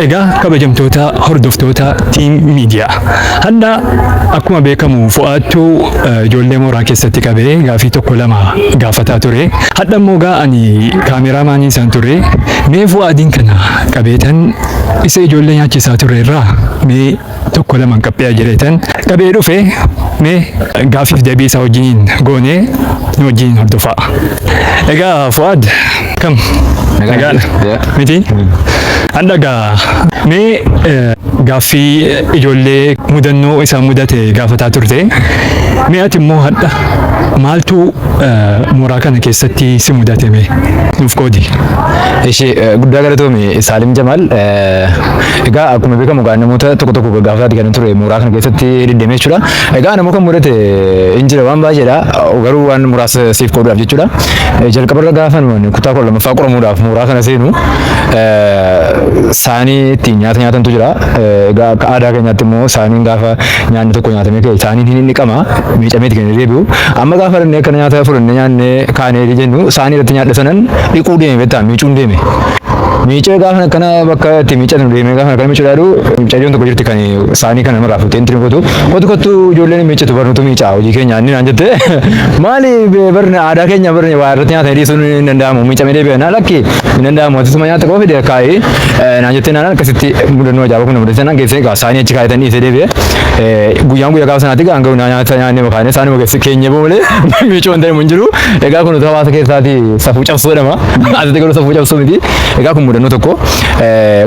Egaa kabajamtoota hordoftoota Team Media. Hadha akkuma beekamu Fu'aattuu ijoollee mooraa keessatti qabee gaafii tokko lama gaafataa ture. Hadha immoo gaa ani kaameeraa maanii isaan ture. Mee Fu'aadiin kana qabeetan isa ijoollee nyaachisaa ture irraa mee tokko lama qaphiyaa jedheetan qabee dhufe mee gaafiif deebii isaa wajjiniin goonee nu wajjiniin hordofaa. Egaa Fu'aad kam? Nagaadha. Miti? An dhagaa mee gaaffii ijoollee mudannoo isaan mudate gaafataa turte. Mee ati immoo hadha maaltu mooraa kana keessatti si mudate mee nuuf qoodi. Ishee guddaa galatoomi Saalim Jamaal. Egaa akkuma beekamu egaa namoota tokko tokko gaafataati kan ture mooraa kana keessatti deddeemee jechuudha. Egaa namoota kan mudate hin jira waan baay'eedha. Garuu waan muraasa siif qooduudhaaf jechuudha. Jalqabarra gaafa nuyi kutaa 12ffaa qoramuudhaaf mooraa kana seenu saanii ittiin nyaata nyaatantu jira. Egaa akka aadaa keenyaatti immoo saaniin gaafa nyaanni tokko nyaatamee ka'e saaniin hin dhiqama miicameeti kan inni deebi'u. Amma gaafa dhannee akkana nyaata fudhannee nyaannee kaanee jennu saanii irratti nyaadhe sanan dhiquu deeme beektaa miicuun deeme. Miicee gaafa akkana bakka itti miicatan deemee gaafa akkana miicuu dhaalu mucayyoon tokko jirti kan saanii kana namarraa fuutee intini gootu. Kottu kottu ijoolleen miicitu barnutu miicaa hojii keenya inni naan jette maali barni aadaa keenya barni waa irratti nyaatanii dhiisuun hin danda'amu miicamee deebi'a naa lakki hin danda'amu atisuma nyaata qofa fide kaa'ee naan jettee naan akkasitti mudannoo ajaa'ibaa kun mudate naan geessee egaa saanii achi kaa'etan dhiisee deebi'e guyyaan guyyaa gaafa sanaatti egaa hanga nyaata nyaannee makaanee saanii keessa keenyee boo malee miicuu wanta hin jiru egaa kun utuu hawaasa keessaati safuu cabsuu jedhama asitti garuu safuu cabsuu miti egaa kun mudannoo tokko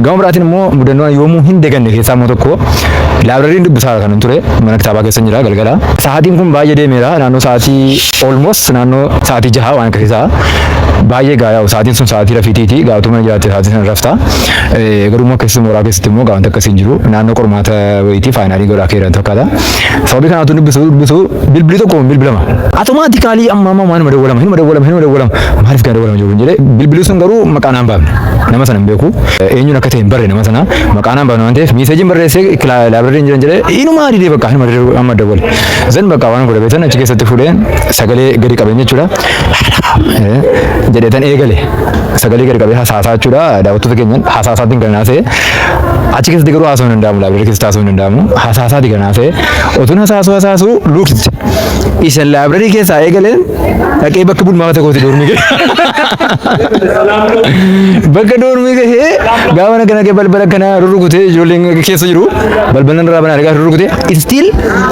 gama biraatiin immoo mudannoo yoomuu hin daganne keessaa immoo tokko laabrariin dubbisaa kan ture mana kitaabaa keessa jira galgala sa'aatiin kun baay'ee deemeera naannoo sa'aatii almost naannoo sa'aatii jaha waan akkasii ta'a. Baay'ee gaa yaa'u sa'aatiin sun sa'aatii rafiitiiti gaa utuu mana jiraatte sa'aatii sana rafta. Garuu immoo keessatti mooraa keessatti immoo gaa wanti akkasii hin jiru naannoo qormaata wayiitii faayinaalii godhaa keeran fakkaata. Sababii kanaatu dubbisu dubbisu bilbilli tokko hin bilbilama. Automaatikaalii amma amma waanuma dawwalama hinuma dawwalama hinuma dawwalama maaliif kana dawwalama jiru hin jedhee bilbilli sun garuu maqaa naan baafne nama sana hin beeku eenyuun akka ta'e hin barre nama sana maqaa naan baafne waan ta'eef miiseejiin barreessee laabrariin hin jiran jedhee inumaa didee bakka hinuma didee amma dawwale. Zan bakka waan godhe beektan achi keessatti fuudheen sagalee gadi qabeen jechuudha. Jedheetan eegale. Sagalee gadi qabee hasaasaa jechuudha. Daawwattoota keenyan hasaasaatiin kan haasa'e. Achi keessatti garuu haasa'uun hin danda'amu. Laabireerii keessatti haasa'uun hin danda'amu. Hasaasaatiin kan haasa'e. Otuun hasaasuu hasaasuu luukti. Isa laabireerii keessaa eegaleen dhaqee bakka bulmaata kooti doormii gahe. Bakka doormii gahee gaafa na kana balbala kana rurrukutee ijoolleen keessa jiru balbala irraa banaa gaafa rurrukutee still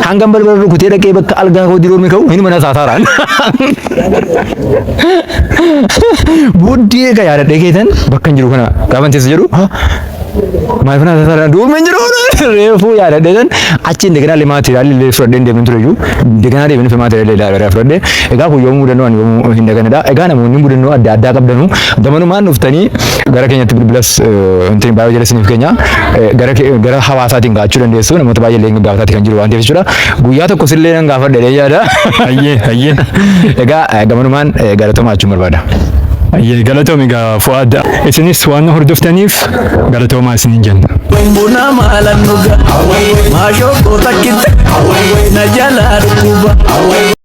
hangam balbala rukutee dhaqee bakka algaa koo diroomii ka'u hin mana saasaaraan. Booddee egaa yaadadhee keetan bakka hin jiru kana gaafa teessa jedhu maal kana saasaaraan duubni hin jiru reefuu yaadadhee tan achi indeganaa illee maatiriyaalii illee fudhadhee hin deemin ture iyyuu indeganaa deemin dhufe maatiriyaalii illee fudhadhee egaa kun yoomuu mudannoo ani yoomuu hin daganedha egaa namoonni mudannoo adda addaa qabdanu gamanumaan dhuftanii gara keenyatti bilbilas wanti baay'ee jala isiniif keenya gara gara hawaasaatiin gaachuu dandeessu namoota baay'ee illee gaafataati kan jiru waan ta'eef jechuudha. Guyyaa tokko sillee nan gaafadha jedhee yaada. Hayyee hayyee. Egaa gamanumaan galatoomaa jechuun barbaada. Hayyee galatoomi egaa Fu'aad isinis waan nu hordoftaniif galatoomaa isiniin jenna. Buna maalan dhuga maashoo koo takkitti na jalaa dhukkuba.